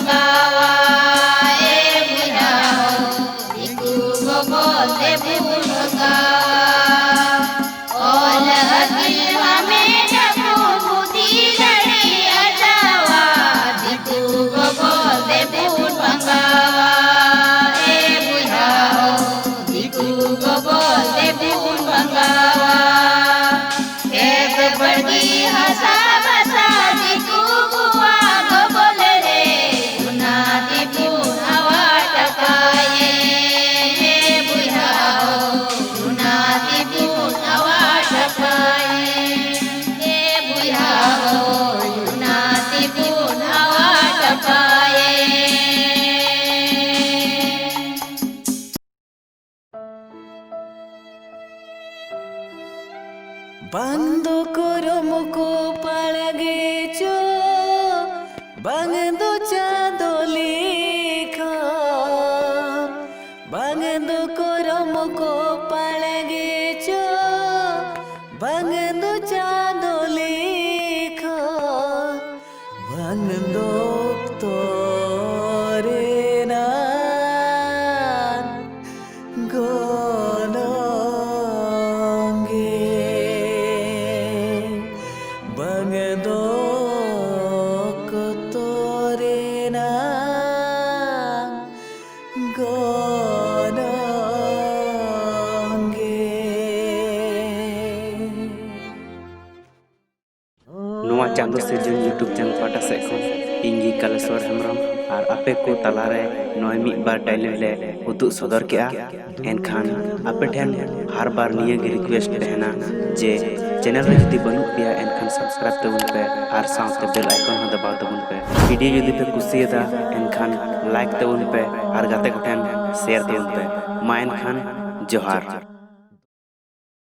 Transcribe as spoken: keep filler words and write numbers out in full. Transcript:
ᱵᱚᱸᱜᱟᱣᱟ, ᱮ ᱵᱚᱭᱦᱟ ᱦᱳ, ᱫᱤᱠᱩ ᱜᱚᱵᱚᱞ ᱛᱮᱵᱚᱱ ᱵᱚᱸᱜᱟᱣᱟ᱾ ᱚᱞ ᱟᱹᱠᱤᱞ ᱦᱟᱢᱮᱴ ᱟᱵᱚᱱ, ᱵᱩᱫᱷᱤ ᱫᱟᱲᱮ ᱟᱨᱡᱟᱣᱟ, ᱫᱤᱠᱩ ᱜᱚᱵᱚᱞ ᱛᱮᱵᱚᱱ ᱵᱚᱸᱜᱟᱣᱟ, ᱮ ᱵᱚᱭᱦᱟ ᱦᱳ, ᱫᱤᱠᱩ ᱜᱚᱵᱚᱞ ᱛᱮᱵᱚᱱ ᱵᱚᱸᱜᱟᱣᱟ᱾ ᱠᱷᱮᱛ ᱵᱟᱲᱜᱮ ᱦᱟᱥᱟ ᱵᱷᱟᱥᱟ ᱫᱤᱠᱩ ᱠᱚᱣᱟᱜ ᱜᱚᱵᱚᱞ ᱨᱮ, ᱚᱱᱟ ᱛᱮᱵᱚᱱ ᱟᱣᱟ ᱴᱟᱠᱟᱭᱮ, ᱦᱮ ᱵᱚᱭᱦᱟ ᱦᱳ, ᱚᱱᱟ ᱛᱮᱵᱚᱱ ᱟᱣᱟ ᱴᱟᱠᱟᱭᱮ, ᱦᱮ ᱵᱚᱭᱦᱟ ᱦᱳ, ᱚᱱᱟ ᱛᱮᱵᱚᱱ ᱟᱣᱟ ᱴᱟᱠᱟᱭᱮ᱾ ᱵᱟᱝ ᱫᱚ ᱠᱚᱨᱚᱢ ᱠᱚ ᱯᱟᱲᱟᱜᱮ ᱪᱚ, ᱵᱟᱝ ᱫᱚ ᱪᱟᱸᱫᱚ ᱞᱮᱠᱷᱟ, ᱵᱟᱝ ᱫᱚ ᱠᱚᱨᱚᱢ ᱠᱚ ᱯᱟᱲᱟᱜᱮ ᱪᱚ, ᱵᱟᱝ ᱫᱚ ᱪᱟᱸᱫᱚ ᱞᱮᱠᱷᱟ, ᱵᱟᱝ ᱫᱚ ᱚᱠᱛᱚ ᱨᱮᱱᱟᱜ ᱜᱚᱱᱚᱝ ᱜᱮ, ᱵᱟᱝ ᱫᱚ ᱚᱠᱛᱚ ᱨᱮᱱᱟᱜ ᱜᱚᱱᱚᱝ ᱜᱮ᱾ ᱱᱚᱣᱟ ᱪᱟᱸᱫᱚ ᱥᱤᱨᱡᱚᱱ YouTube channel ᱯᱟᱦᱴᱟ ᱥᱮᱫ ᱠᱷᱚᱱ ᱤᱧ ᱜᱮ ᱠᱟᱞᱮᱥᱣᱚᱨ ᱦᱮᱢᱵᱨᱚᱢ ᱟᱨ ᱟᱯᱮ ᱠᱚ ᱛᱟᱞᱟᱨᱮ ᱱᱚᱜᱼᱚᱭ ᱢᱤᱫ ᱵᱟᱨ talent ᱞᱮ ᱩᱫᱩᱜ ᱥᱚᱫᱚᱨ ᱠᱮᱜᱼᱟ᱾ ᱮᱱᱠᱷᱟᱱ ᱟᱯᱮ ᱴᱷᱮᱱ ᱦᱟᱨ ᱵᱟᱨ ᱱᱤᱭᱟᱹ ᱜᱮ request ᱛᱟᱦᱮᱱᱟ ᱡᱮ channel ᱨᱮ ᱡᱩᱫᱤ ᱵᱟᱹᱱᱩᱜ ᱯᱮᱭᱟ ᱮᱱᱠᱷᱟᱱ subscribe ᱛᱟᱵᱚᱱ ᱯᱮ ᱟᱨ ᱥᱟᱶᱛᱮ bell icon ᱦᱚᱸ ᱫᱟᱵᱟᱣ ᱛᱟᱵᱚᱱ ᱯᱮ᱾ Video ᱡᱩᱫᱤ ᱯᱮ ᱠᱩᱥᱤᱭᱟᱫᱟ ᱮᱱᱠᱷᱟᱱ like ᱛᱟᱵᱚᱱ ᱯᱮ ᱟᱨ ᱜᱟᱛᱮ ᱠᱚᱴᱷᱮᱱ share ᱛᱟᱵᱚᱱ ᱯᱮ᱾ ᱢᱟ ᱮᱱᱠᱷᱟᱱ ᱡᱚᱦᱟᱨ᱾